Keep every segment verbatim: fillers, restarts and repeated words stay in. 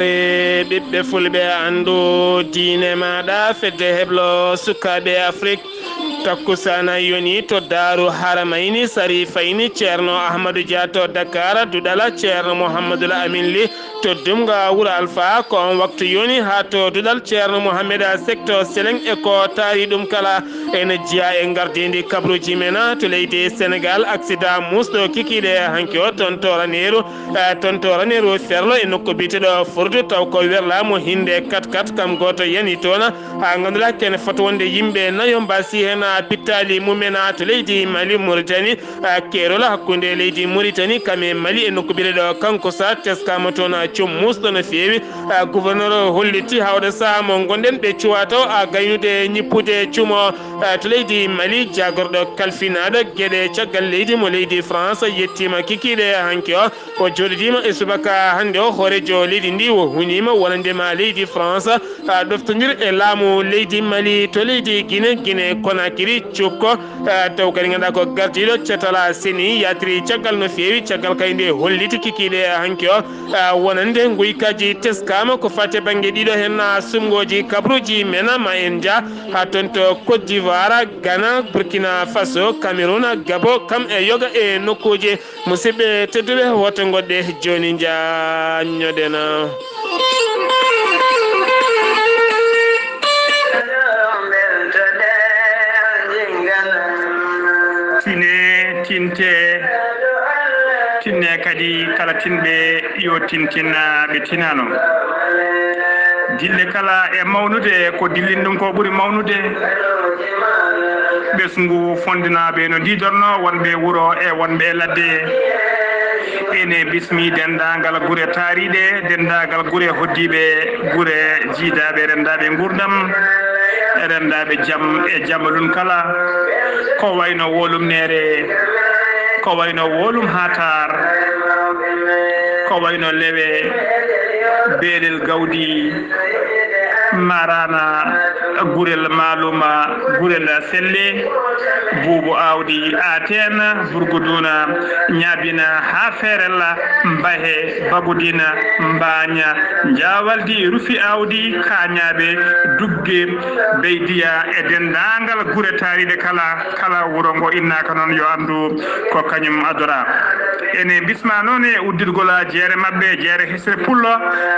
Ɓiɓɓe fulɓe, anndu diine maaɗa, fedde heblo sukaaɓe Afrik. Takkusaana yoni to Daaru Haramayni, Sarifayni, Ceerno Ahmadu Dia to Dakar, duɗala Ceerno Muhammadul Amin Li to Dumga Wuro Alfa. Ko on waktu yoni haa to duɗal Ceerno Muhammed Sekto Seleng e ko taari ɗum kala. Ene jeyaa e ngardiindi kabruuji men to leydi Senegaal, aksida muusɗo kikiiɗe hanki o toon to Raneeru. Eh, toon to Raneeru Ferlo e nokku biyeteeɗo Furdu, taw ko werlaamu hinnde kat kat, kam gooto yani toon. Haa ngannduɗaa kene foti wonde yimɓe nayo mbaasi heen, ah, pittaali mumen, ah, to leydi Mali, Mauritanie, ah, keerol hakkunde leydi Mauritanie kam e Mali e nokku biyeteeɗo Kankusa, teskaama toon, ah, com muusɗo no feewi. Ah, gouverneur o holliti hawɗo sahaa mo ngonɗen ɓe cuwa taw, ah, gaynude ñippude cumo, ah, to leydi Mali, jaagorɗo kalfinaaɗo geɗe caggal leydi mo leydi France yettiima kikiiɗe hanki o. O jooɗidiima e subaka hannde o, hooreejo leydi ndi o huniima wonande ma leydi France, ah, ɗoftondir e laamu leydi Mali to leydi Guinée, Guinée Conakry, cukko, ah, taw kadi ngannduɗaa ko gardiiɗo catal seni, yatiri caggal no feewi, caggal kadi nde holliti kikiiɗe hanki o, ah, wonande nguykaaji teskaama ko fati e bannge ɗiɗo heen, ah, sumngooji kabruuji men, ma en njah haa toon to Côte d'Ivoire, Ghana, Burkina Faso, Cameroun, Gabon, kam e yoga e nokkuuji. Musidɓe tedduɓe, woto ngoɗɗe jooni, njaanñoɗen. Tine, tinte, tinne kadi kala tinɓe yo tintin ɓe tinano. Dille kala e mawnude, ko dillin ɗum ko ɓuri mawnude. Ɓesngu fondinaaɓe no ndidorno, wonɓe wuro e wonɓe ladde. Ene bismi denndaangal gure taariiɗe, denndaangal gure hoddiiɓe, gure jiidaaɓe, renndaaɓe nguurndam, renndaaɓe jam e jamalun kala. Ko wayno Wolumneere, ko wayno Wolum Hatar, ko wayno Lewe, Beelel Gawdi, Marana, Gurel Maaluma, Gurel Selle, Buubu Aawdi, Aten, Burguduna, Ñaabina, haa Feerella, Mbahe, Bagudina, Mbaaña, Njaawaldi, Rufi Aawdi, Kaañaaɓe, Dugge, Beydiya e denndaangal gure taariiɗe kala, kala wuro ngo innaaka noon yo anndu ko kañum adora. Ene bisma noon e uddirgol jeere maɓɓe, jeere Hesre Pullo,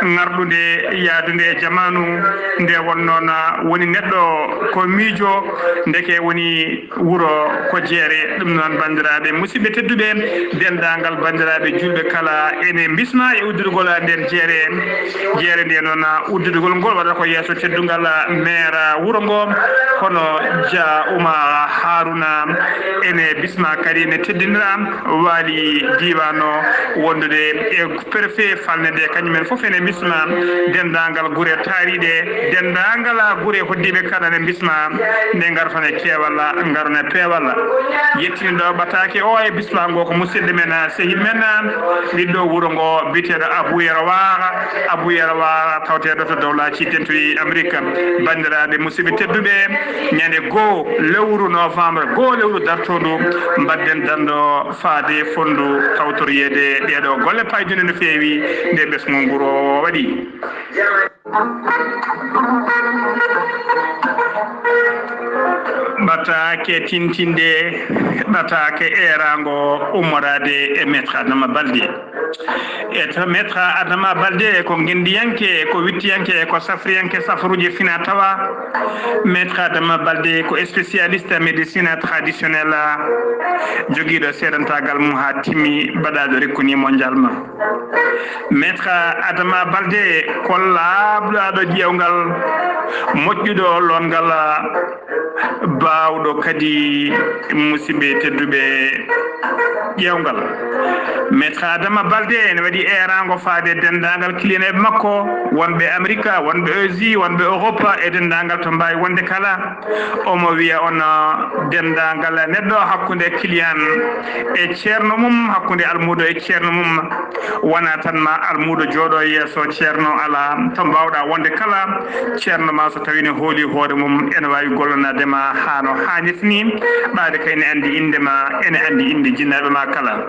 ŋarɗunde yahdunde e jamaanu, nde won noon woni neɗɗo ko miijo, ndeke woni wuro ko jeere. Ɗum noon, banndiraaɓe musidɓe tedduɓe, denndaangal banndiraaɓe juulɓe kala, ene mbisma e uddirgol nden jeere. Jeere nde noon, uddidugol ngol waɗata ko yeeso teddungal maire wuro ngo, hono Dia Oumar Harouna. Ene bisma kadi, ene teddinira waali diiwaan o, wondude e préfet falnde nde, kañum en fof ene mbisma. Denndaangal gure taariiɗe, denndaangal gure hoddiiɓe kala ene mbisma, nde ngarton e keewal, ngaron e peewal. Yettini ɗo ɓataake o e bisma ngo ko musidɗo men, sehil men, ɓiɗɗo wuro ngo biyeteeɗo Abou Yero Waara. Abou Yero Waara tawteeɗo to Dowlaaji Dentuɗi Amerik. Banndiraaɓe musidɓe tedduɓe, ñande goo lewru novembre, goo lewru dartoondu, mbaɗden danndo faade fonndu tawtoriyeede ɗeeɗo golle paydunde no feewi nde ɓesngu nguru o waɗi. Ɓataake tintinde, ɓataake eeraango ummoraade e Maître Adama Baldé. E to Maître Adama Baldé ko ngenndiyanke, ko wittiyanke, ko safriyanke safaruuji fina tawa. Maître Adama Baldé ko spécialiste médecine traditionnelle, jogiiɗo seedantaagal mum haa timmi, baɗaaɗo reconnu mondialement. Maître Adama Baldé ko laaɓɗaaɗo ƴeewngal, moƴƴuɗo loongal, baawɗo kadi, musidɓe tedduɓe, ƴeewngal. Maître Adama Baldé ene waɗi eeraango faade denndaangal kiliyanɓe makko, wonɓe Amerika, wonɓe Asie, wonɓe Europe, e denndaangal to mbaawi wonde kala. Omo wiya on, ah, denndaangal neɗɗo hakkunde kiliyan e ceerno mum, hakkunde almuudo e ceerno mum, wona tan ma almuudo jooɗo yeeso ceerno, alaa, to mbaawɗa wonde kala, ceerno ma so tawi ne hooli hoore mum, ene waawi gollanaade ma haa No haanirta ni, ɓaade kay ene anndi innde ma, ene anndi innde jinnaaɓe ma kala.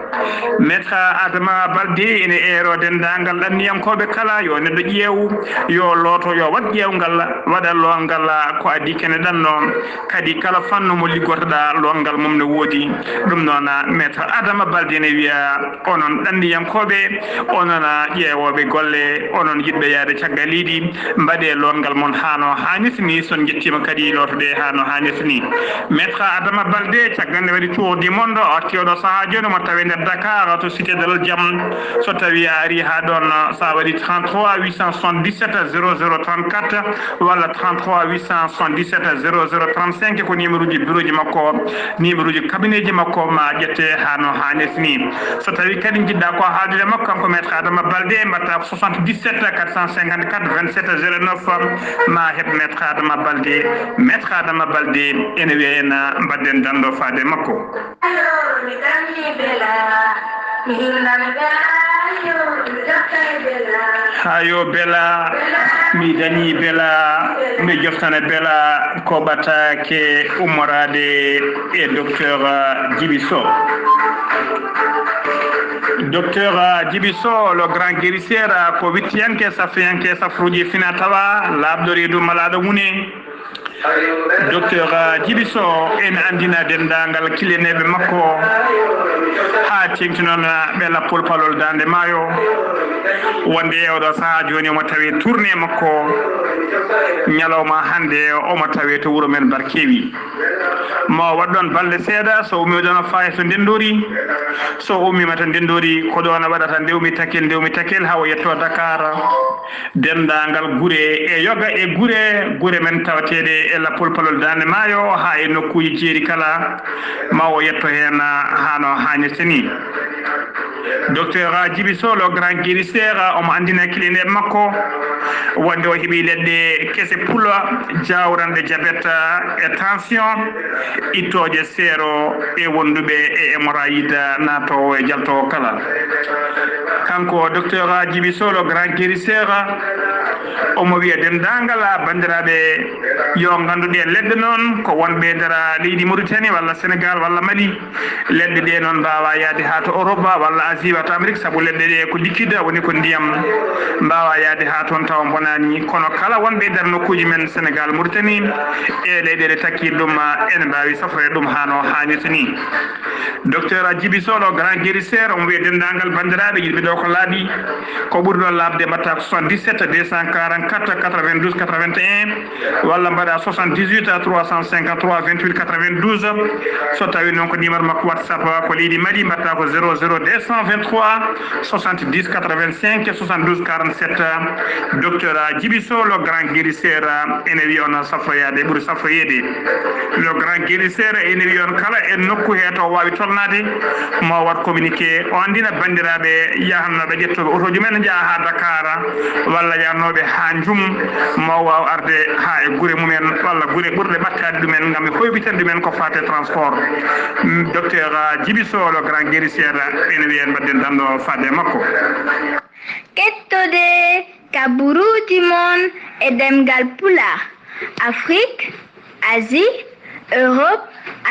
Maître Adama Balde ene eero denndaangal ɗanniyankooɓe kala, yo neɗɗo ƴeew, yo looto, yo waɗ ƴeewngal, waɗa loongal ko adii kene ɗanno. Kadi kala fannu mo liggotoɗaa, loongal mum ne woodi. Ɗum noon, Maître Adama Balde ene wiya, onon ɗanniyankooɓe, onon ƴeewooɓe golle, onon yiɗɓe yahde caggal leydi, mbaɗee loongal mon haa no haanirta ni, so on njettiima kadi lootoɗee haa no haanirta ni. Maître Adama Balde, caggal nde waɗi tour du monde, o arti oɗo sahaa jooni, omo tawee nder Dakar, to Cité de l'Jam. So tawii a arii haa ɗoon, so a waɗii trente-trois huit cent soixante-dix-sept zéro zéro trente-quatre walla trente-trois huit cent soixante-dix-sept zéro zéro trente-cinq, ko numéro ji bureau ji makko, numéro ji cabinet ji makko ma ƴette haa no haanirta ni. So tawii kadi njiɗɗaa ko haaldude makko, kanko Maître Adama Balde, mbaɗtaa ko soixante-dix-sept quatre cent cinquante-quatre vingt-sept zéro neuf, ma heɓ Maître Adama Balde. Maître Adama Balde ene wiya en, mbaɗden danndo faade makko. Haa yo bela, mi dañi bela, mi joftana bela, ko ɓataake ummoraade e docteur Djiby Sow. Docteur Djiby Sow, le grand guérisseur, ko wittiyanke, safiyanke, safruuji fina tawa, laaɓɗo reedu malaaɗo mune. Docteur Djiby Sow ene anndina denndaangal kiliyaneeɓe makko, haa teeŋti noon ɓe lappol palol Daande Maayo, wonde e oɗo sahaa jooni omo tawee tournée makko, ñalawma hannde omo tawee to wuro men Barkewi. Ma o waɗ ɗoon balɗe seeɗa, so ummii ɗoon o faaya to Ndenndori, so ummiima to Ndenndori, ko ɗoon o waɗata ndewmi takel, ndewmi takel, haa o yettoo Dakar. Denndaangal gure e yoga e gure, gure men tawateeɗe e lappol palol Daande Maayo haa e nokkuuji jeeri kala, ma o yetto heen haa no haanirta ni. Docteur Djiby Sow, le grand guérisseur, omo anndina kiliyaneeɓe makko wonde o heɓii leɗɗe kese pula, jawranɗe jabet e tension, ittooje seero e wonduɓe e hémorroïde naatoowo e jaltoowo kala. Kanko docteur Djiby Sow, le grand guérisseur, omo wiya denndaangal banndiraaɓe, yo nganndu ɗeen leɗɗe noon ko wonɓe e nder leydi Mauritanie walla Sénégal walla Mali. Leɗɗe ɗe noon mbaawaa yahde haa to Europe walla Asie walla to Amérique, sabu leɗɗe ɗe ko liquide, woni ko ndiyam, mbaawaa yahde haa toon tawa mbonaani. Kono kala wonɓe e nder nokkuuji men Sénégal, Mauritanie, e leyɗeele takkiiɗe ɗum, ene mbaawi safroyde ɗum haa no haanirta ni. Docteur Djiby Sow, le grand guérisseur, omo wiya denndaangal banndiraaɓe yiɗɓe ɗo ko laaɓi, ko ɓuri ɗo laaɓde mbaɗta ko soixante-dix-sept deux cent quarante-quatre quatre-vingt-douze quatre-vingt-un, walla mbaɗa soixante-dix-huit trois cent cinquante-trois vingt-huit quatre-vingt-douze. So tawii noon ko numéro makko WhatsApp ko leydi Mali, mbaɗta ko zéro zéro deux cent vingt-trois soixante-dix quatre-vingt-cinq soixante-douze quarante-sept. Docteur Djiby Sow, le grand guérisseur, ene wiya on safroyaade ɓuri safroyeede. Le grand guérisseur ene wiya on kala e nokku he to waawi tolnaade, ma o waɗ communiqué, o anndina banndiraaɓe yahanooɓe ƴettooɓe otooji mumen njaha haa Dakar, walla yahanooɓe haa Njum, ma o waaw arde haa e gure mumen walla gure ɓurɗe ɓattaade ɗumen ngam e hoyɓiten ɗumen ko faati e transport. Mm, docteur Djiby Sow, le grand guérisseur, ene wiya en mbaɗden danndo faade e makko. Kettode kaburuuji mon e ɗemngal Pulaar, Afrique, Asie, Europe,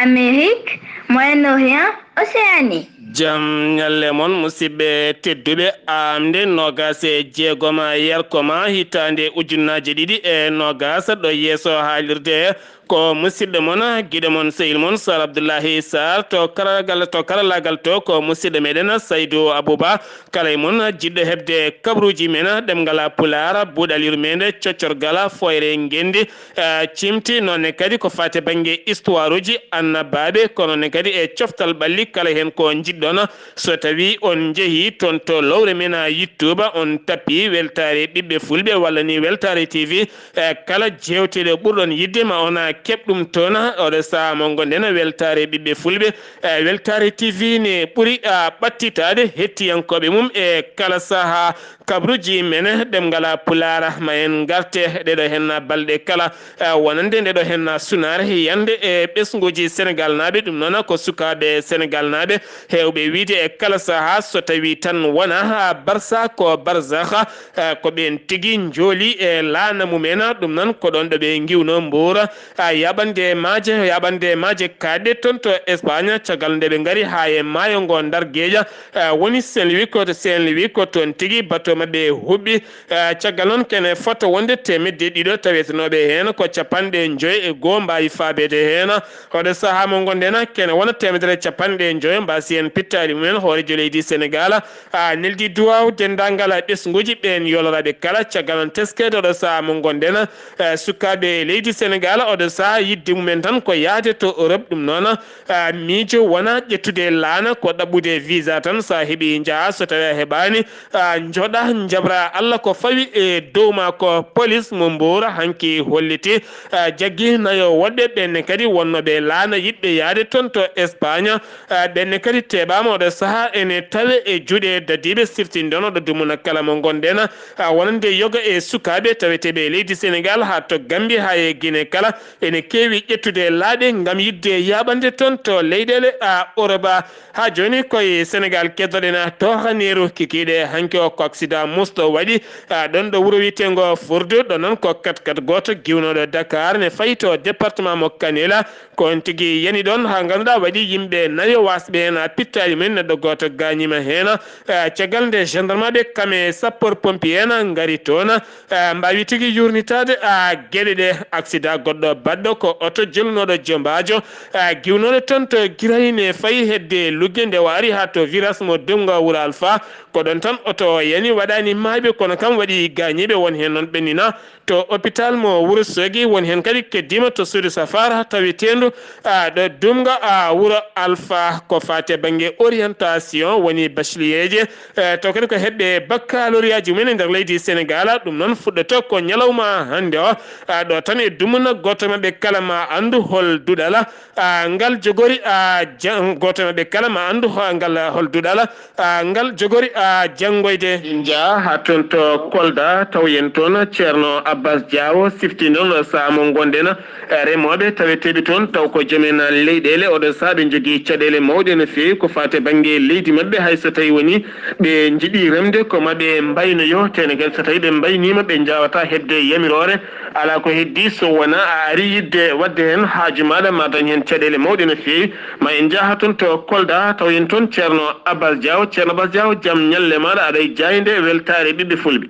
Amérique, Moyen-Orient, Océanie. Jam ñalle mon, musidɓe tedduɓe. Aamnde noogaas e jeegom yarkoma hitaande ujunnaaje ɗiɗi e noogaas, ɗo yeeso haalirde ko musidɗo mon, giɗo mon, sehil mon, Sar Abdullahi Sar, to karagal, to karallaagal to ko musidɗo meɗen Saydu Abuba. Kala e mon jiɗɗo heɓde kabaruuji men ɗemngal Pulaar, buuɗal yurmeende, coccorgal, fooyre ngenndi, eh, cimti, noon ne kadi ko faati bannge histoire uji annabaaɓe, kono ne kadi e coftal ɓalli kala heen ko njiɗɗon. So tawii on njehii toon to lowre men YouTube, on tappi Weltaare Ɓiɓɓe Fulɓe walla ni Weltaare T V, e kala jeewte ɗe ɓurɗon yiɗde ma on keɓ ɗum toon. Oɗo sahaa mo ngonɗen, Weltaare Ɓiɓɓe Fulɓe, e Weltaare T V ne ɓuri, a, ɓattitaade hettiyankooɓe mum e kala sahaa. Kabaruuji men ɗemngal Pulaar, ma en ngarte ɗeɗo heen balɗe kala, e wonande ndeɗo heen sunaare yande e ɓesnguuji Senegaal naaɓe, ɗum noon ko sukaaɓe Senegaal naaɓe heewɓe wiyde e kala sahaa so tawii tan wonaa Barsa ko Barzakh, e ko ɓeen tigi njooli e laana mumen, ɗum noon ko ɗoon ɗo ɓe ngiwno Mbuur, e yaaɓande maaje, yaaɓande maaje kaaɗɗe toon to Espagne, caggal nde ɓe ngari haa e maayo ngo Ndar Geeƴa, eh, woni Saint-Louis, ko to Saint-Louis, ko toon tigi bato maɓɓe huɓɓi. Eh, caggal noon kene fota wonde teemedde ɗiɗo tawetenooɓe heen, ko capanɗe joy e goo mbaawi faabeede heen. Oɗo sahaa mo ngonɗen kene wona teemedere capanɗe joy mbaasi heen pittaali mumen. Hooreejo leydi Senegaal, a, neldi duwaaw denndaangal ɓesnguuji ɓeen yooloraaɓe kala. Caggal noon teskeede oɗo sahaa mo ngonɗen, eh, sukaaɓe leydi Senegaal oɗo sahaa yiɗde mumen tan ko yahde to Europe. Ɗum noon, a, miijo wona ƴettude laana, ko ɗaɓɓude visa tan, so a heɓi njaha, so tawi a heɓaani, a, jooɗa jabra Allah. Ko fawi e dow ma ko police mo Mbour hanki holliti, a, jaggi nayo woɗɓe ɓenne kadi wonnooɓe laana yiɗɓe yahde toon to Espagne. A, ɓenne kadi teɓaama oɗo sahaa ene tawe e juuɗe dadiiɓe sirtinɗon oɗo dumuna kala mo ngonɗen, a, wonande yoga e sukaaɓe taweteeɓe e leydi Senegaal haa to Gambie haa e Guinée kala. Ene keewi ƴettude laaɗe ngam yiɗde yaaɓande toon to leyɗeele, a, Europe. Haa jooni koye Senegaal keddoɗen tooxaneeru kikiiɗe. Hanki o ko accident musɗo waɗi, a, ɗoon ɗo wuro wiyeteengo Furdu. Ɗo noon ko kat kat gooto giwnooɗo Dakar ne fayi to département mo Kanel. Ko on tigi yani ɗoon haa ngannduɗaa waɗi yimɓe nayo waasɓe heen a pittaali mumen, neɗɗo gooto gaañiima heen. A, caggal nde gendarmeɓe kam e sapeur pompier en ngari toon, a, mbaawi tigi yuurnitaade, a, geɗe ɗe. Accident goɗɗo baɗɗo ko oto jolnooɗo jombaajo, a, giwnooɗo toon to Girayne fayi hedde Lugge, nde o ari haa to virage mo Dumga Wuro Alfa. Ko ɗoon tan oto o yani, waɗaani maayɓe, kono kam waɗi gaañiiɓe, won heen noon ɓennina to hôpital mo Wuro Soogi, won heen kadi keddiima to suudu safaara taweteendu, a, ɗo Dumga, a, Wuro Alfa. Ko faati e bannge orientation woni bachelier ji, e, taw kadi ko heɓɓe baccalauréat ji mumen e nder leydi Senegaal. Ɗum noon fuɗɗoto ko ñalawma hannde o, a, ɗo tan e dumuna gooto maɓɓe kala ma anndu hol duɗal, a, ngal jogori, a, jan-, gooto maɓɓe kala ma anndu ho-, ngal hol duɗal, a, ngal jogori, a, janngoyde. Min njaha haa toon to Kolda, taw yen toon Ceerno Abbas Diaw sifti noon sahaa mo ngonɗen, e, remooɓe taweteeɓe toon, taw ko joom en leyɗeele. Oɗo sahaa ɓe njogii caɗeele mawɗe no feewi ko faati e bannge leydi maɓɓe, hay so tawii woni ɓe njiɗi remde ko maɓe mbaynoyo, tene kadi so tawii ɓe mbayniima ɓe njaawataa heɓde yamiroore. Alaa ko heddii so wonaa a arii yiɗde waɗde heen haaju maaɗa, ma dañ heen caɗeele mawɗe no feewi. Ma en njaha toon to Kolda, taw en toon Ceerno Abbas Diaw. Ceerno Abbas Diaw, jam ñalle maaɗa, aɗa e jaaynde weltaare ɓiɓɓe fulɓe.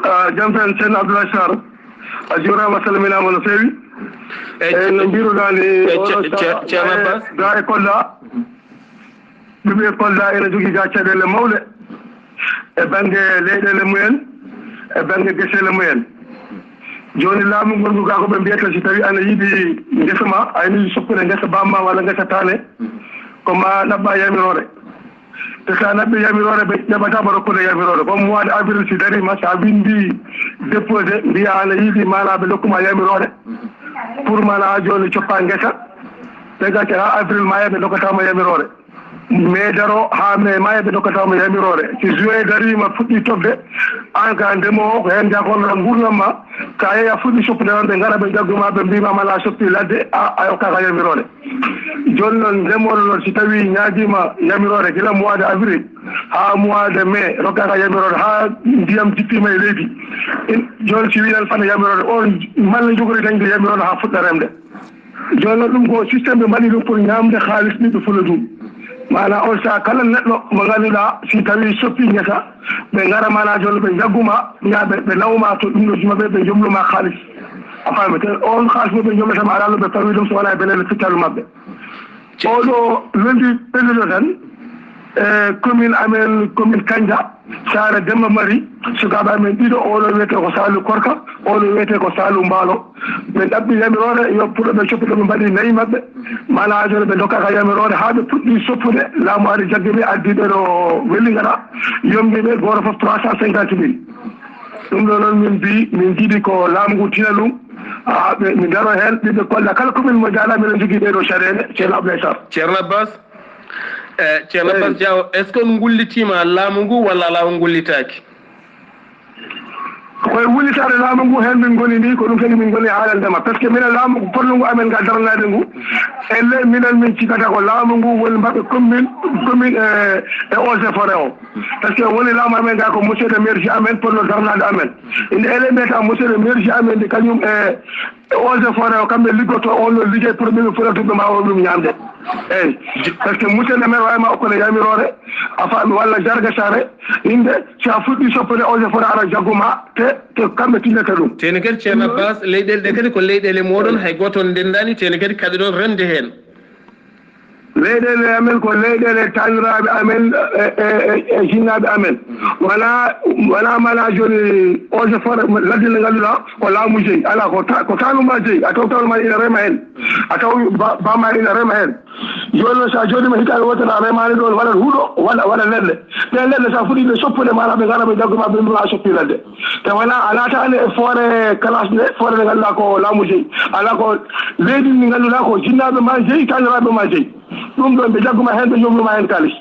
Ah, jam tan, Ceerno Abdoulaye Sarr. A juuraama, a salminaama no feewi. E, e, no mbiruɗaa ni, e, oɗo Ce-, Ce-, Ceerno Abbas? Ga e Kolda. Ɓiɓɓe Kolda ene jogii ga caɗeele mawɗe e bannge leyɗeele mumen, e bannge geseele mumen. Jooni laamu ngongu ga ko ɓe mbiyata, si tawii ana yiɗi ngesa ma, a yiɗi soppude ngesa baam ma walla ngesa taane, ko ma ɗaɓɓa yamiroore. Te so a ɗaɓɓi yamiroore, ɓe ƴeɓata ɓe rokkude yamiroore. Ko mois de avril si dariima, so a winndi déposé, mbiya ana yiɗi maanaa ɓe ndokku ma yamiroore. Pour maanaa jooni coppa ngesa, ɓe gacce haa avril maaya ɓe ndokkata ma yamiroore. Mai daro haa mai maaya ɓe ndokkata ma yamiroore. Si juin dariima fuɗɗi tokde, aan ka ndemoowo ko heen njakonɗaa nguurndam ma, ka yehi a fuɗɗi soppude tan ɓe ngara ɓe njaggu ma ɓe mbii ma maanaa a soppi ladde, a, a yokkaaka yamiroore. Jooni noon ndemooɗo noon si tawii ñaagiima yamiroore gila mois de avril haa mois de mai rokkaaka yamiroore haa ndiyam jippiima e leydi. In-, jooni si wii tan fadde yamiroore on malla njogori dañde yamiroore haa fuɗɗa remde. Jooni noon ɗum ko système ɓe mbaɗi ɗum pour ñaamde haalis ɓiɓɓe Fuladu. Maanaa on sahaa kala neɗɗo mo ngannduɗaa si tawii soppi ngesa, ɓe ngara maanaa jooni ɓe njaggu ma, ñaa ɓe, ɓe naw ma to ɗum ɗo juma ɓe, ɓe njomlu ma haalis. A faami, te on haalis mo ɓe njomlata ma alaa no ɓe pawi ɗum so wonaa e beleele pittalu maɓɓe. Oɗo lundi ɓennuɗo tan, e commune amen, commune Kanja, Saare Demba Mari, sukaaɓe amen ɗiɗo, oɗo wiyetee ko Saliou Korka, oɗo wiyetee ko Saliou Mbaalo. Ɓe ɗaɓɓi yamiroore, yo puɗɗo ɓe coppuɗo ɓe mbaɗi nayi maɓɓe. Maanaa jooni ɓe ndokkaaka yamiroore haa ɓe puɗɗi soppude, laamu ari jaggi ɓe, addi ɓe ɗo Wellingara, yombi ɓe gooto fof trois cent cinquante mille. Ɗum ɗo noon min mbii, min njiɗi ko laamu ngu tina ɗum. Haa ɓe, min ndaro heen, ɓiɓɓe Kolda, kala commune mo njaaɗaa, miɗen njogii ɗee ɗoo caɗeele, Ceerno Abdoulaye Sarr. Ceerno Abbas, eh, Ceerno Abbas Diaw, est-ce que on ngullitiima laamu ngu walla alaa on ngullitaaki? Koye wullitaade laamu ngu heen min ngoni ni, ko ɗum tagi min ngoni haalande ma. Parce que minen laamu ngu, fotndu ngu amen ngal daranaade ngu, Ellen, minen min cikata ko laamu ngu woni mbaɗɓe commune, commune e, e eaux et forêt o. Parce que woni laamu amen ga ko monsieur le maire ji amen ponno darnade amen. Inde ellen mbiyata monsieur le maire ji amen nde kañum e, e eaux et forêt o, kamɓe liggoto on ɗon liggey pour ɓe ɓe foti ɗum ma o ɗum ñamde. Eyyi. Parce que monsieur le maire wawma okkone yamiroore, a faami, walla jarga sare, inde, si a fuɗɗi soppude eaux et forêt ara jaggu ma, te, te kamɓe tillata ɗum. Teni kadi Ceerno Abbas, leyɗele ɗe kadi ko leyɗele moɗon, hay goto on ndendani, teni kadi kaɗoɗon remde hen. Leyɗele amen ko leyɗele taniraɓe amen e, e, e, e jinnaaɓe amen. Wona, wona mana joni eaux et forêt ladde nde ngannduɗaa ko laamu jeyi. Ala ko ta-, ko taanuma jeyi. A taw taanuma ina rema hen. A taw ba-, bama ina rema hen. Joni noon sa jooɗima hitaande wootere a remani ɗon, waɗat huɗo, waɗa, waɗa leɗɗe. Ɓe leɗɗe sa fuɗɗi ɓe soppude maɗa ɓe ngara ɓe jaggu ma ɓe mbiɗa soppi ladde. Te wona a naataani e foore classe nde, foore nde ngannduɗaa ko laamu jeyi. Ala ko leydi ndi ngannduɗaa ko jinnaaɓe ma jeyi, taaniraaɓe ma jeyi. Ɗum ɗon ɓe jagguma heen, ɓe ñomluma heen kaalis.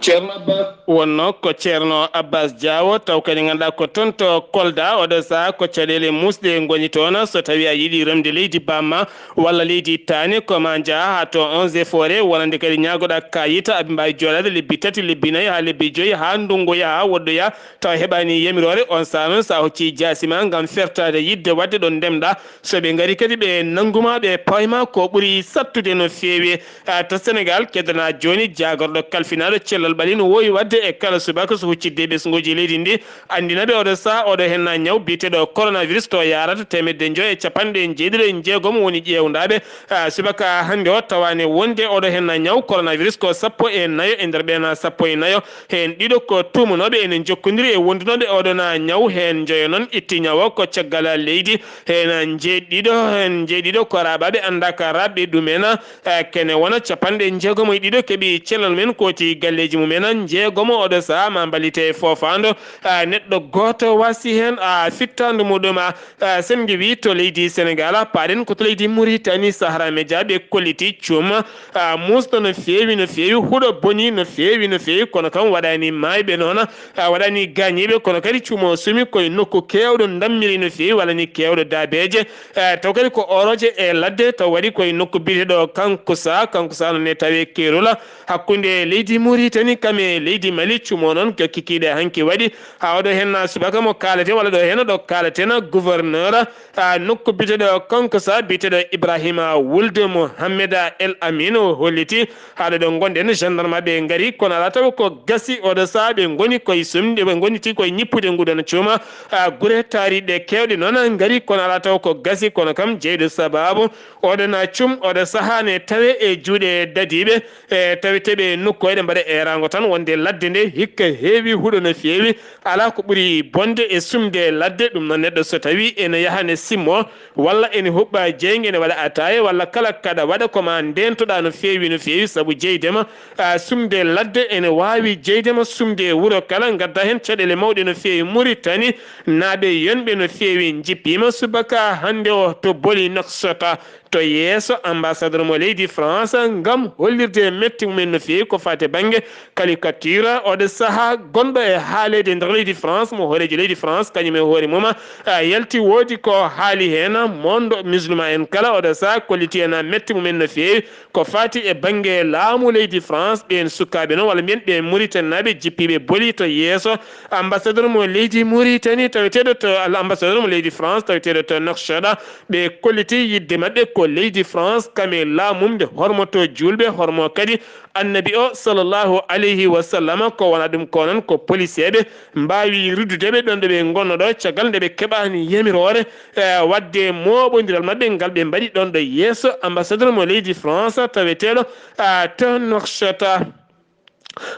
Ceerno Abbas. Wonno ko Ceerno Abbas Diawo, taw kadi ngannduɗaa ko toon to Kolda, oɗo sahaa ko caɗeele muusɗe ngoni toon. So tawii a yiɗi remde leydi bamma walla leydi taani, ko ma njaha haa to eaux et forêt, wonande kadi ñaagoɗaa kayit, aɓe mbaawi jooɗaade lebbi tati, lebbi nayi haa lebbi joyi, haa ndunngu yaha, woɗɗoya, tawa heɓaani yamiroore. On sahaa noon, so a hoccii jaasi ma ngam fertaade yiɗde waɗde ɗo ndemɗaa, so ɓe ngarii kadi ɓe nannguma, ɓe pawma ko ɓuri sattude no feewi. Ah, to Senegal, keddana jooni jaagorɗo kalfinaaɗo cellal ɓalli no woowi waɗde e kala subaka so huccitde e ɓesnguuji leydi ndi, anndina ɓe oɗo sahaa oɗo henna ñaw biyeteeɗo coronavirus to yaarata teemedde njoyo e capanɗe jeeɗiɗo e jeegom woni ƴeewndaaɓe. Ah, subaka hannde o tawaani wonde oɗo henna ñaw coronavirus ko sappo e nayo e nder ɓeen sappo e nayo. Heen ɗiɗo ko tuumanooɓe ene njokkondiri e wondunooɓe oɗo na ñaw, heen njoyo noon itti ñaw o ko caggal leydi, heen jeeɗiɗo, heen jeeɗiɗo ko raaɓaaɓe anndaaka raaɓɓe ɗumen, eh, kene wona capanɗe jeegom e ɗiɗo keɓi cellal mum en kooti galleeji mum en, jeegomo oɗo sahaa ma mballite foofaando, eh, neɗɗo gooto wasi heen, ah, fittaandu muɗum, ah, Ah, sen ngiwi to leydi Senegal, paaɗen ko to leydi Mauritanie, Sahara Media ɓe kolliti cum, ah, muusɗo no feewi, no feewi, huɗo boni no feewi, no feewi, kono kam waɗani maayɓe noon, ah, waɗani gaañiiɓe, kono kadi cumo sumi koye nokku keewɗo ndammiri no feewi, walla ni keewɗo daabeeje, ah, taw kadi ko oroje e ladde, taw waɗi koye nokku biyeteɗo Kankusa, Kankusa noon ne tawe Kerola, hakkunde leydi Mauritanie kam e leydi Mali, cumo noon ko kikiiɗe hanki waɗi, haa oɗo henna subaka mo kaaleten, walla ɗo henna ɗo kaaleten, gouverneur, ah, nokku biyeteɗo Kankusa, biyeteɗo Ibrahima Wuld Mohamed El Amin o holliti, haa ɗo ɗo ngonɗen, gendarme ɓe ngari, kono alaa taw ko gasi, oɗo sahaa ɓe ngoni koye sumde, ɓe ngoniti koye ñippude nguɗon cuuma, ah, gure taariɗe keewɗe noon ngari, kono alaa taw ko gasi, kono kam jeyɗo sababu, oɗo na cum, oɗo sahaa ne tawe e juuɗe dadiiɓe, e taweteeɓe nokku eɗe mbaɗa eeraango tan wonde ladde nde hikka heewi huɗo no feewi, alaa ko ɓuri bonde e sumde ladde. Ɗum noon neɗɗo so tawii ene yaha ne simmo, walla ene huɓɓa jeynge, ene waɗa ataaya, walla kala kaɗa waɗa ko ma ndeentoɗaa no feewi, no feewi, sabu jeydema, a, sumde ladde ene waawi jeydema sumde wuro kala, ngadda heen caɗeele mawɗe no feewi. Mauritanie naaɓe yonɓe no feewi njippiima subaka hannde o to Boli Nouakchott. To yeeso, ambassadeur mo leydi France ngam hollirde metti mumen no feewi ko faati bannge caricature, oɗo sahaa gonɗo e haaleede nder leydi France, mo hooreejo leydi France kañum e hoore mum, a, yalti woodi ko haali heen, monde musulman en kala oɗo sahaa kolliti heen metti mumen no feewi ko faati e bannge laamu leydi France. Ɓeen sukaaɓe noon, walla mbiyen ɓe Mauritanie naaɓe jippiiɓe Boli to yeeso, ambassadeur mo leydi Mauritanie taweteeɗo to, ambassadeur mo leydi France taweteeɗo to Nouakchott, ɓe kolliti yiɗde maɓɓe ko leydi France kam e laamu mum nde hormoto juulɓe, hormo kadi Annabi o sallallahu alayhi wa sallam. Ko wona ɗum ko noon ko poliseeɓe mbaawi ruddude ɓe ɗoon ɗo ɓe ngonno ɗo, caggal nde ɓe keɓaani yamiroore, e, waɗde mooɓondiral maɓɓe ngal ɓe mbaɗi ɗoon ɗo yeeso ambassadeur mo leydi France taweteeɗo, a, to Nouakchott.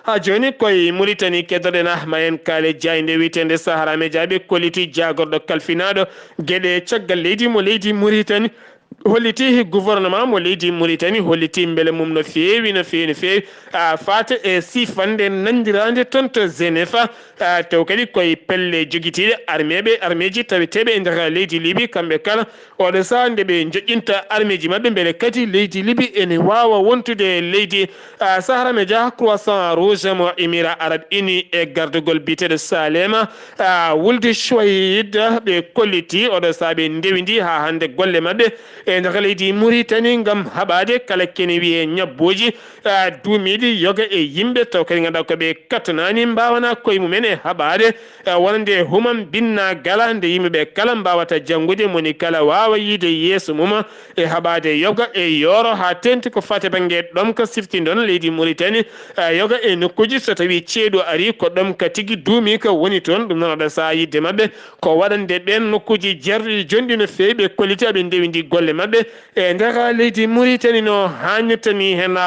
Haa jooni koye Mauritanie keddoɗen Ahma en Kaale Jaaynde wiyeteende Sahara Media ɓe kolliti jaagorɗo kalfinaaɗo geɗe caggal leydi mo leydi Mauritanie, holliti gouvernement mo leydi Mauritanie, holliti mbele mum no feewi, no feewi, no feewi, a, faate e siifannde nanndiraande toon to Genève, a, taw kadi koye pelle jogitiiɗe armeeɓe, armeeji taweteeɓe e nder leydi Libi, kamɓe kala, oɗo sahaa nde ɓe njoƴƴinta armeeji maɓɓe, mbele kadi leydi Libi ene waawa wontude leydi, a, Sahara Media, Croissant Rouge mo Émirats Arabes Unis e gardagol biyeteeɗo Salema, a, Wuld Chouaïd, ɓe kolliti oɗo sahaa ɓe ndewindi haa hannde golle maɓɓe e nder leydi Mauritanie ngam haɓaade kala kene wiyee ñabbuuji, ah, duumiiɗi yoga e yimɓe taw kadi ngannduɗaa ko ɓe kattanaani mbaawanaa koye mumen e haɓaade, ah, wonande humam binna gala nde yimɓe ɓe kala mbaawata janngude, moni kala waawa yiide yeeso mum e haɓaade yoga e yooro haa teeŋti ko faati bannge ɗomka siftindo leydi Mauritanie, ah, yoga e nokkuuji so tawii ceeɗu arii ko ɗomka tigi duumii ko woni toon. Ɗum noon oɗo sahaa yiɗde maɓɓe ko waɗande ɓeen nokkuuji jarɗi jonɗi no feewi ɓe kolliti aɓe ndewindi golle maɓɓe e nder leydi Mauritanie no haanirta ni heen.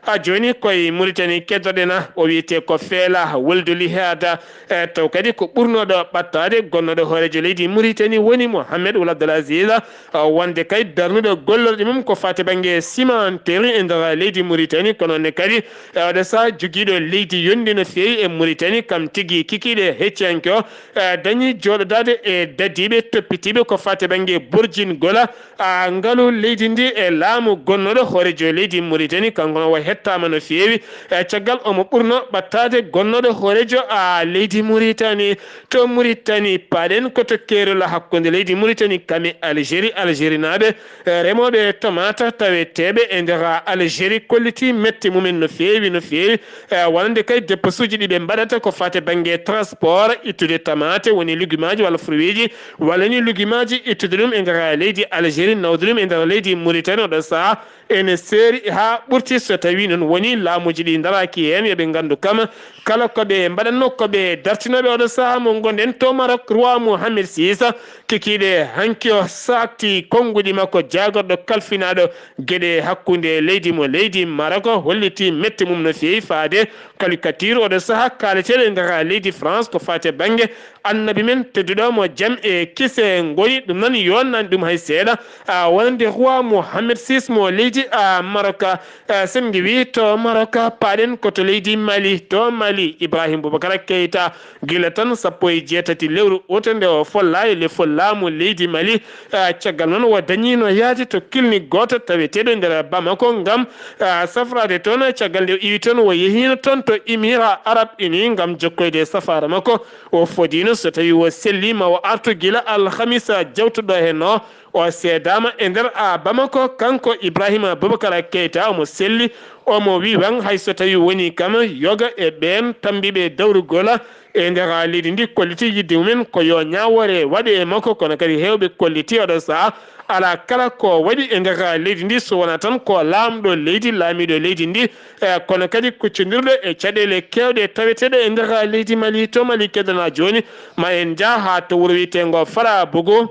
A jooni koye Mauritanie keddoɗen o wiyetee ko Feela Wuldu Lihaada, e taw kadi ko ɓurnooɗo ɓattaade gonnooɗo hooreejo leydi Mauritanie woni Mohamed Wul Abdel Aziz, wonde kay darnuɗo gollorɗe mum ko faati bannge cimenterie e nder leydi Mauritanie, kono ne kadi e oɗo sahaa jogiiɗo leydi yonndi no feewi e Mauritanie, kam tigi kikiiɗe hecciyanke o, e dañi jooɗodaade e dadiiɓe toppitiiɓe ko faati bannge borjingol, a, ngalu leydi ndi e laamu gonnooɗo hooreejo leydi Mauritanie, kanko o hettaama no feewi. E caggal omo ɓurno ɓattaade gonnooɗo hooreejo, a, leydi Mauritanie. To Mauritanie, paaɗen ko to keerol hakkunde leydi Mauritanie kam e Algérie. Algérie naaɓe, e, remooɓe tomate taweteeɓe e nder Algérie kolliti mette mumen no feewi, no feewi. E, wonande kay dépense uji ɗi ɓe mbaɗata ko faati bannge transport, ittude tamaate, woni lugumaaji walla fruit ji, walla ni lugumaaji ittude ɗum e nder leydi Algérie, nawde ɗum e nder leydi Mauritanie. Oɗo sahaa ene seeri haa ɓurti so tawii noon woni laamuuji ɗi ndaraaki heen, yo ɓe nganndu kam kala ko ɓe mbaɗatnoo ko ɓe dartinooɓe. Oɗo sahaa mo ngonɗen to Maroc, roi Mohamed six, kikiiɗe hanki o saakti konnguɗi makko, jaagorɗo kalfinaaɗo geɗe hakkunde leydi mo leydi Maroc, holliti mette mum no feewi faade caricature oɗo sahaa kaaleteeɗo e nder leydi France ko faati bannge annabi men tedduɗo mo jam e kise ngoni. Ɗum noon yonnaani ɗum hay seeɗa, a, wonande roi Mohamed six mo leydi, a, Maroc. A, sen ngiwi to Maroc, paaɗen ko to leydi Mali. To Mali, Ibrahim Boubacar Keita, gila tan sappo e jeetati lewru août nde o follaa e lefol laamu leydi Mali. A, caggal noon o dañiino yahde to clinique gooto taweteeɗo nder Bamako ngam, a, safraade toon. Caggal nde o iwi toon, o yehiino toon to Émirats Arabes Unis ngam jokkoyde safaara makko. O fodiino so tawii o sellii ma o artu gila alhamisa jawtuɗo heen o. O seedaama e nder, a, Bamako, kanko Ibrahima Boubacar Keita, omo selli, omo wiwan hay so tawii woni kam yoga e ɓeen tammbiiɓe dawrugol e nder leydi ndi kolliti yiɗde mumen ko yo ñaawoore waɗe e makko, kono kadi heewɓe kolliti oɗo sahaa alaa kala ko waɗi e nder leydi ndi so wonaa tan ko laamɗo leydi, laamiiɗo leydi ndi, e kono kadi kuccondirɗo e caɗeele keewɗe taweteeɗe e nder leydi Mali. To Mali keddana jooni, ma en njah haa to wuro wiyeteengo Farabougou.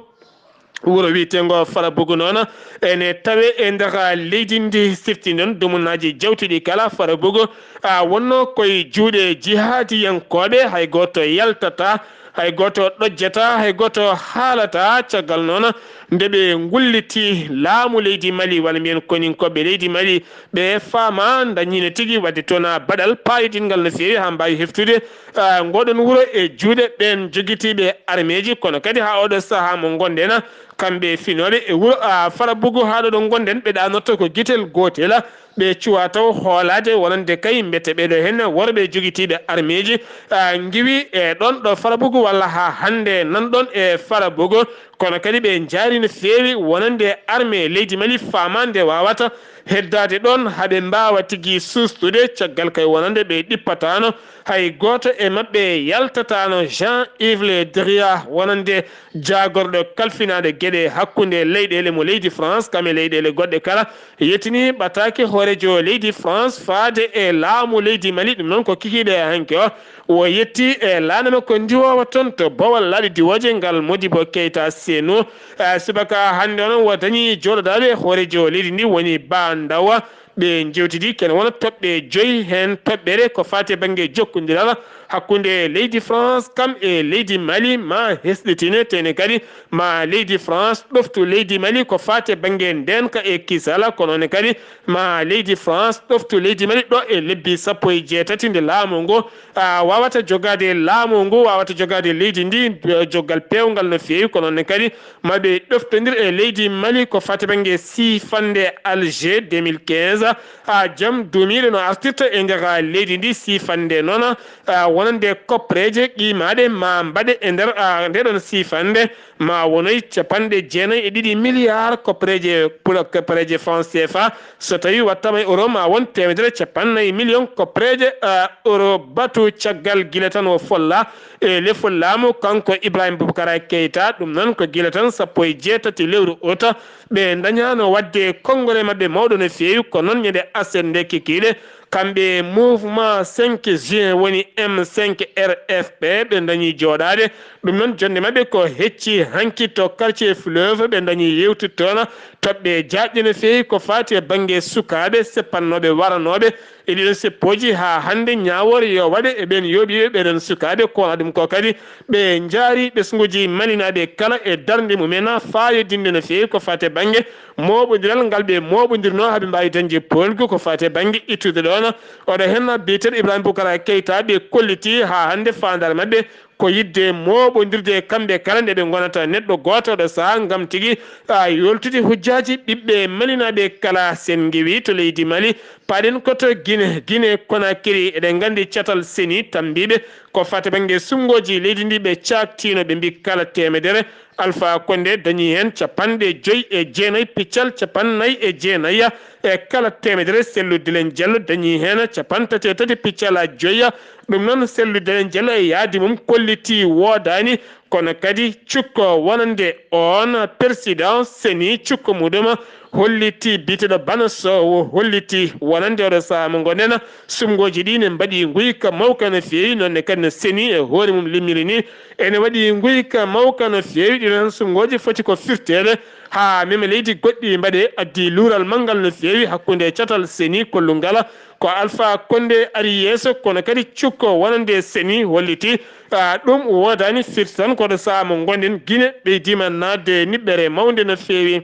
Wuro wiyeteengo Farabougou noon ene tawe e nder leydi ndi, sifti noon dumunaaji jawtuɗi kala. Farabougou, a, wonno koye juuɗe jihaadiyankooɓe, hay gooto yaltata, hay gooto ɗojjata, hay gooto haalata. Caggal noon nde ɓe ngulliti laamu leydi Mali, walla mbiyen koninkooɓe leydi Mali, ɓe faama dañiino tigi waɗde toon baɗal paayidinngal no feewi haa mbaawi heftude, a, ngoɗon wuro e juuɗe ɓeen jogitiiɓe armeeji. Kono kadi haa oɗo sahaa mo ngonɗen, kamɓe finooɓe e wuro, a, Farabougou haa ɗo ɗo ngonɗen, ɓe ɗaanoto ko gitel gootel, ɓe cuwa taw hoolaade wonande kay mbete ɓeɗo heen worɓe jogitiiɓe armeeji, a, ngiwi e ɗoon ɗo Farabougou walla haa hannde nan ɗoon e Farabougou. Kono kadi ɓe njaari no feewi wonande armée leydi Mali faamaande wawata heddaade ɗoon haa ɓe mbaawa tigi suustude. Caggal kay wonande ɓe ɗippataano, hay gooto e maɓɓe yaltataano. Jean-Yves Le Drian wonande jaagorɗo kalfinaaɗo geɗe hakkunde leyɗeele mo leydi France kam e leyɗeele goɗɗe kala, yettini ɓataake hooreejo leydi France faade e laamu leydi Mali. Ɗum noon ko kikiiɗe hanki o. O yetti e laana makko ndiwoowa toon to Bawol laaɗe diwooje ngal Modibo Keita Senu. Eh, subaka hannde o noon o dañi jooɗodaade hooreejo leydi ndi woni Ba Ndaw. Ɓe njewtidi kene wona toɓɓe joyi, heen toɓɓere ko faati e bannge jokkondiral hakkunde leydi France kam e leydi Mali ma hesɗitine, tene kadi ma leydi France ɗoftu leydi Mali ko faati e bannge ndeenka e kisal, kono ne kadi ma leydi France ɗoftu leydi Mali ɗo e lebbi sappo e jeetati nde laamu ngu, a, wawata jogaade laamu ngu, wawata jogaade leydi ndi, eh, joggal peewngal no feewi, kono ne kadi ma ɓe ɗoftondir e leydi Mali ko faati bannge siifannde Alger deux mille quinze. A, jam duumiiɗo no artirta e nder leydi ndi, siifannde noon, a, wonande koppereeje qiimaaɗe ma mbaɗe e nder, a, nde ɗon siifannde, ma wonoy capanɗe jeenayi e ɗiɗi milliards koppereeje pula-, koppereeje franc C F A. So tawii waɗtaama e euro, ma won teemedere capanɗe nayi million koppereeje, a, euro. Batu caggal gila tan o folla e lefol laamu, kanko Ibrahim Boubacar Keita. Ɗum noon ko gila tan sappo e jeetati lewru ut ɓe ndañaano waɗde konngole maɓɓe mawɗo no feewi. Ko noon ñande aset nde kikiiɗe, kamɓe mouvement cinq juin woni M cinq R F P, ɓe ndañi jooɗaade. Ɗum noon, jonnde maɓɓe ko hecci hanki to quartier Fleuve, ɓe ndañi yewtude toon toɓɓe jaajɗe no feewi ko faati e bannge sukaaɓe seppannooɓe waranooɓe e ɗiɗon seppooji. Haa hannde, ñaawoore yo waɗe e ɓeen yooɓiiɓe ɓeɗon sukaaɓe. Ko wona ɗum ko kadi, ɓe njaari ɓesnguuji malinaaɓe kala e darnde mumen faayodinde no feewi ko faati e bannge mooɓondiral ngal ɓe mooɓondirnoo haa ɓe mbaawi dañde poolgu ko faati e bannge ittude ɗoon. Oɗo heen biyeteeɗo Ibrahima Boubacar Keita, ɓe kolliti haa hannde faandaare maɓɓe ko yiɗde mooɓondirde kamɓe kala nde ɓe ngonata neɗɗo gooto oɗo sahaa, ngam tigi, a, yoltude hujjaaji ɓiɓɓe malinaaɓe kala. Sen ngewi to leydi Mali, paaɗen ko to Gine, Gine Konakiri, eɗen nganndi catal seni tambiiɓe ko faati bannge suɓngooji leydi ndi, ɓe caaktiino, ɓe mbi kala teemedere Alpha Condé dañi heen capanɗe joy e jeenayi piccal capanɗe nayi e jeenayi, e kala teemedere Cellou Dalein Diallo dañi heen capanɗe tati e tati piccal joy. Ɗum noon, Cellou Dalein Diallo e yaadi mum kolliti woodaani, kono kadi cukko wonande oon président seni, cukko muɗum holliti, biyeteeɗo Bana Sow holliti wonande oɗo sahaa mo ngonɗen, suɓngooji ɗi ne mbaɗi nguyka mawka no feewi, noon ne kadi no seni e hoore mum limmiri ni ene waɗi nguyka mawka no feewi. Ɗi noon suɓngooji foti ko firteede haa meme leydi goɗɗi mbaɗe, addi luural manngal no feewi hakkunde catal seni kollungal ko Alpha Condé ari yeeso, kono kadi cukko wonande seni holliti, a, ɗum woodaani firti tan ko oɗo sahaa mo ngonɗen, Gine ɓeydiima naatde niɓɓere mawnde no feewi.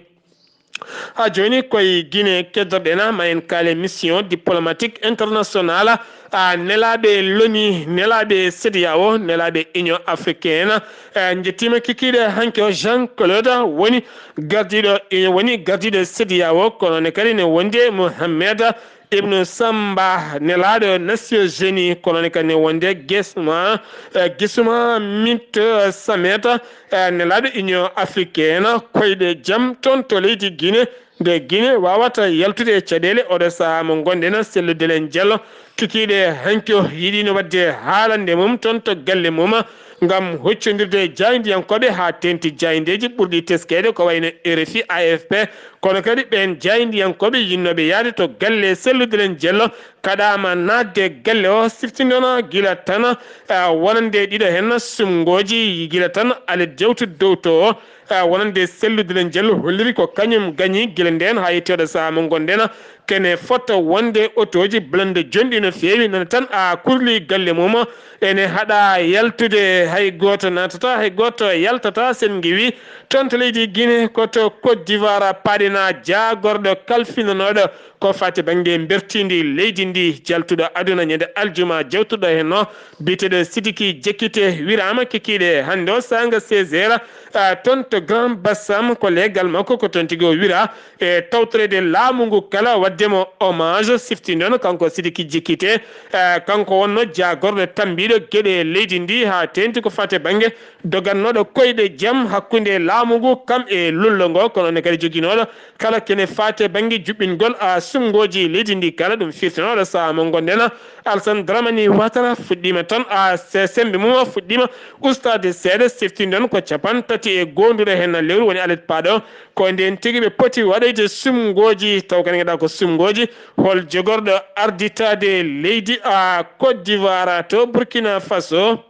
Haa jooni koye Gine keddoɗen, ma en kaale mission diplomatique internationale, a, nelaaɓe l'ONU, nelaaɓe CEDEAO, nelaaɓe Union africaine. E, njettiima kikiiɗe hanki o Jean Claude woni gardiiɗo, woni gardiiɗo CEDEAO, kono ne kadi ne wondi e Mohamed Ibn Samba, nelaaɗo Nations Unies, kono ne kadi ne wonde Gesma, e, Gesuma Mit Samet, e, nelaaɗo Union africaine, koyɗe jam toon to leydi Gine, nde Gine waawata yaltude e caɗeele oɗo sahaa mo ngonɗen. Cellou Dalein Diallo kikiiɗe hanki o yiɗino waɗde haalande mum toon to galle mum, ngam huccondirde e jaayndiyankooɓe haa teeŋti jaayndeeji ɓurɗi teskeede ko wayno R F I, A F P, kono kadi ɓeen jaayndiyankooɓe yiɗnooɓe yahde to galle Cellou Dalein Diallo kaɗaama naatde galle o, siftinono gila tan, a, wonande ɗiɗo heen suɓngooji, gila tan alet jawtude dow to o, a, wonande Cellou Dalein Diallo holliri ko kañum gañi gila ndeen haa yettii oɗo sahaa mo ngonɗen. Kene fota wonde otooji blende jonɗi no feewi, nana tan a kurli galle mum, ene haɗa yaltude, hay gooto naatata, hay gooto yaltata. Sen ngewi toon to leydi Gine, ko to Côte d'Ivoire paaɗena jaagorɗo kalfinanooɗo ko faati bannge mbertiindi leydi ndi, jaltuɗo aduna ñande aljuma jawtuɗo heen o, biyeteeɗo Sidiki Jekite, wiraama kikiiɗe hannde o saanga seize heures, a, toon to Grand Bassam, ko leegal makko ko toon tigi o wira. E tawtoreede laamu ngu kala, waɗde mo hommage, siftinde on kanko Sidiki Jekite, e, kanko wonno jaagorɗo tambiiɗo geɗe leydi ndi haa teeŋti ko faati bannge dogannooɗo koyɗe jam hakkunde laamu ngu kam e lullo ngo, kono ne kadi joginooɗo kala kene faati bannge juɓɓingol, a, suɓngooji leydi ndi kala. Ɗum firtinooɗo sahaa mo ngonɗen, Alassane Dramane Ouattara fuɗɗiima tan, a, se-, semmbe mum o fuɗɗiima ustaade seeɗa, siftinde on ko capanɗe tati e goonduɗo heen lewru woni alet paaɗo. Ko ndeen tigi ɓe poti waɗoyde suɓngooji, taw kadi ngeɗa ko suɓngooji hol jogorɗo arditaade leydi, a, Côte d'Ivoire to Burkina Faso.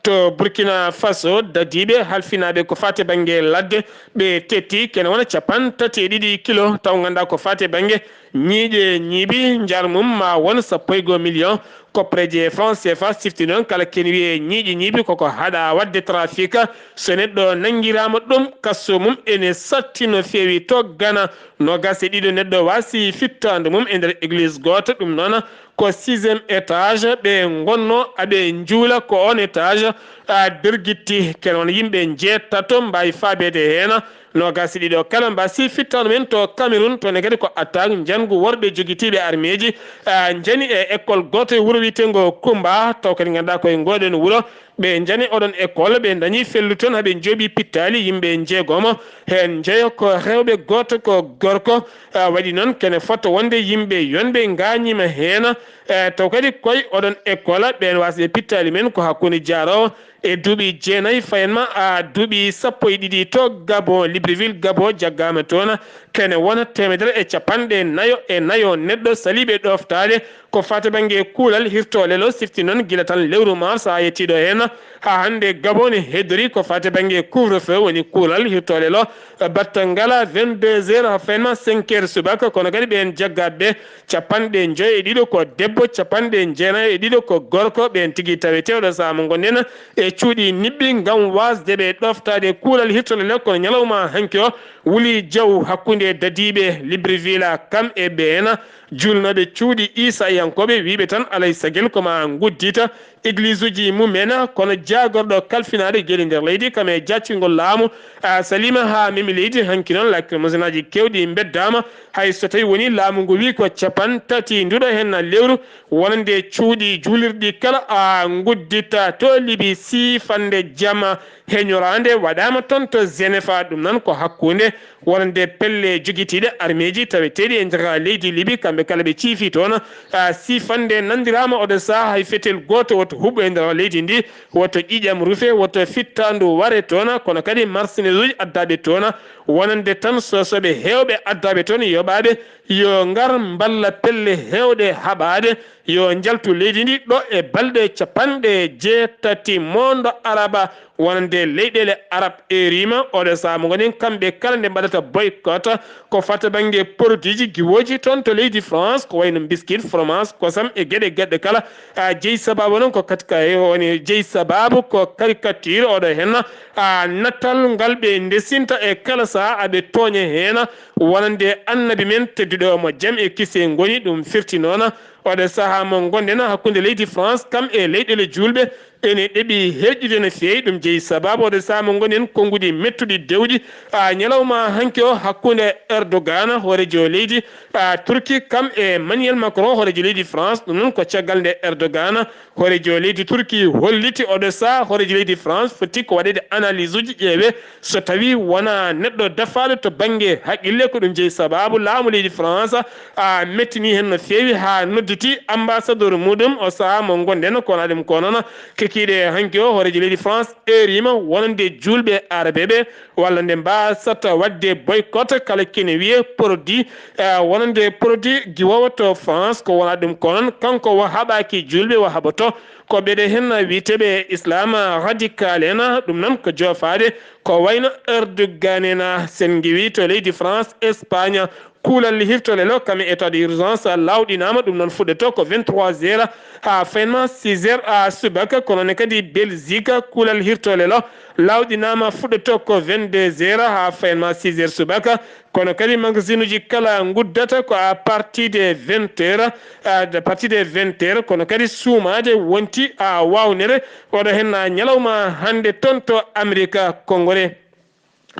To Burkina Faso, dadiiɓe halfinaaɓe ko faati bannge ladde, ɓe tetti kene wona capanɗe tati e ɗiɗi kilo, taw ngannduɗaa ko faati bannge ñiiƴe ñiibi, njar mum ma won sappo e goo million koppereeje franc C F A. Sifti noon kala kene wiyee ñiiƴe ñiibi koko haɗa waɗde trafic. So neɗɗo nanngiraama ɗum, kaso mum ene satti no feewi. To Gana, noogaas e ɗiɗo neɗɗo waasi fittaandu mum e nder église gooto. Ɗum noon ko sixième étage ɓe ngonnoo, aɓe njuula ko on étage, a, bergitti. Kene wona yimɓe njeetato mbaawi faabeede heen. Noogaas e ɗiɗo kala mbaasi fittaandu men to Cameroun, toon ne kadi ko attaque njanngu worɓe jogitiiɓe armeeji, ah, njani e école gooto e wuro wiyeteengo Kumba, taw kadi ngannduɗaa ko e ngooɗoon wuro, ɓe njani oɗon école, ɓe ndañi fellude toon, haa ɓe njooɓi pittaali yimɓe njeegomo, heen njeyo ko rewɓe, gooto ko gorko. Ah, waɗi noon kene fota wonde yimɓe yonɓe ngaañiima heen, eh, taw kadi koye oɗon école, ɓeen waasde pittaali men ko hakkunde jaaroowo e duuɓi jeenayi, fayan ma, a, duuɓi sappo e ɗiɗi to Gabon, Libreville, Gabon, jaggaama toon kene wona teemedere e capanɗe nayo e nayo neɗɗo saliiɓe ɗooftaade. Ko faati bannge kuulal hirtoolel o sifti noon gila tan lewru mars haa yettiiɗo heen, haa hannde Gabon ne heddori ko faati bannge couvre-feu, woni kuulal hirtoolel o batta ngala vingt-deux heures haa fayan ma cinq heures subaka, kono kadi ɓeen jaggaaɓe capanɗe njoyo e ɗiɗo ko debbo, capanɗe jeenayo e ɗiɗo ko gorko. Ɓeen tigi tawetee oɗo sahaa mo ngonɗen e cuuɗi niɓɓi ngam waasde ɓe ɗooftaade kuulal hirtoonde le. Kono ñalawma hanki o wuli jaw hakkunde dadiiɓe Libreville kam e ɓeen juulnooɓe cuuɗi Iisayankooɓe, wiyɓe tan alay sagel ko ma nguddita egliisuuji mum en, kono jaagorɗo kalfinaaɗo geɗe nder leydi kam e jaccingol laamu, a, salima haa memi leydi. Hanki noon lacrymogenaaji keewɗi mbeddaama, hay so tawii woni laamu ngu wii ko capan tati nduɗo heen lewru, wonande cuuɗi juulirɗi kala a nguddita to Libi, siifannde jama heñoraande waɗaama toon to Genefa. Ɗum noon ko hakkunde wonande pelle jogitiiɗe armeeji taweteeɗi e nder leydi Libi, kamɓe kala ɓe ciifi toon. A, siifannde nanndiraama oɗo sahaa hay fetel gooto woto huɓɓo e nder leydi ndi, woto ƴiiƴam rufe, woto fittaandu ware toon, kono kadi marsinesuuji addaaɓe toon, wonande tan soosooɓe heewɓe addaaɓe toon yoɓaaɓe yo ngar mballa pelle heewɗe haɓaade, yo njaltu leydi ndi ɗo e balɗe capanɗe jeetati moondo araba, wonande leyɗeele arab eriima. Oɗo sahaa mo ngonen kamɓe kala nde mbaɗata boycott ko fata bannge produitji giwooji toon to leydi France, ko wayno biscuit, fromage, kosam e geɗe geɗe kala. A, jeyi sabaabu noon ko kadi ka woni jeyi sabaabu ko caricature oɗo heen, a, nattal ngal ɓe ndesinta e kala sahaa aɓe tooña heen, wonande annabi men tedduɗo mo jam e kise ngoni. Ɗum firti noon oɗo sahaa mo ngonɗen hakkunde leydi France kam e leyɗeele juulɓe ene ɗeɓi herƴude no feewi. Ɗum jeyi sabaabu oɗo sahaa mo ngonɗen konnguɗi mettuɗi dewɗi, a, ñalawma hanki o hakkunde Erdogan, hooreejo leydi, a, Turki kam e Emmanuel Macron, hooreejo leydi France. Ɗum noon ko caggal nde Erdogan, hooreejo leydi Turki, holliti oɗo sahaa hooreejo leydi France foti ko waɗeede analyse uji, ƴeewe so tawi wona neɗɗo dafaaɗo to bannge haqqille. Ko ɗum jeyi sabaabu laamu leydi France, a, mettini heen no feewi haa nodditi ambassadeur muɗum o sahaa mo ngonɗen. Kono ɗum ko noon kikiiɗe hanki o hooreejo leydi France erima wonande juulɓe arabeɓe walla nde mbasata waɗde boycott kala kene wiye produit, eh, wonande produit giwowo to France. Ko wona ɗum ko noon kanko o haɓaki juulɓe, o haɓoto ko ɓeɗe heen wiyeteeɓe islam radical en. Ɗum noon ko joofaade ko wayno Erdogan en, sen ngiwi to leydi France, Espagne, kuulal hirtolel o kam e état d'urgence lawɗinaama. Ɗum noon fuɗɗoto ko vingt-trois heures haa faynma six heures a subaka. Kono ne kadi Belgique, kuulal hirtolel o lawɗinaama, fuɗɗoto ko vingt-deux heures haa faynma six heures subaka. Kono kadi magasinuuji kala nguddata ko à partir de vingt heures, à partir de vingt heures. Kono kadi suumaade wonti a wawnere oɗo heen ñalawma hannde toon to Amérique Konngore.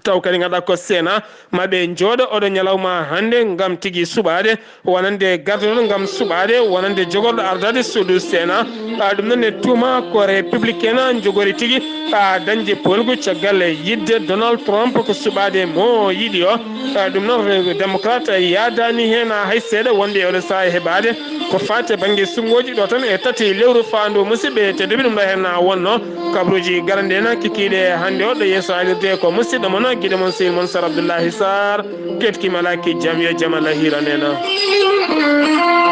Taw kadi ngannduɗaa ko Sénat, ma ɓe njooɗo oɗo ñalawma hannde ngam tigi suɓaade wonande gardoɗo ngam suɓaade wonande jogorɗo ardaade suudu Sénat. A, ɗum noon ne tuuma ko républicain njogori tigi, a, dañde poolgu caggal yidde Donald Trump ko suɓaade mo yiɗi o. A, ɗum noon re-, démocrate yaadaani heen hay seeɗa wonde e oɗo sahaa e heɓaade ko faati e bannge suɓngooji ɗo tan e tati lewru faandu. Musidɓe tedduɓe, ɗum ɗo heen na wonno kabruuji garande en kikiiɗe hannde o. Ɗo yeeso alirde ko musidɗo mon, giɗo mon, sehil mon Sar Abdoullahi Sarr. Keɗki malaaki jam, yo jam Allah hiran en.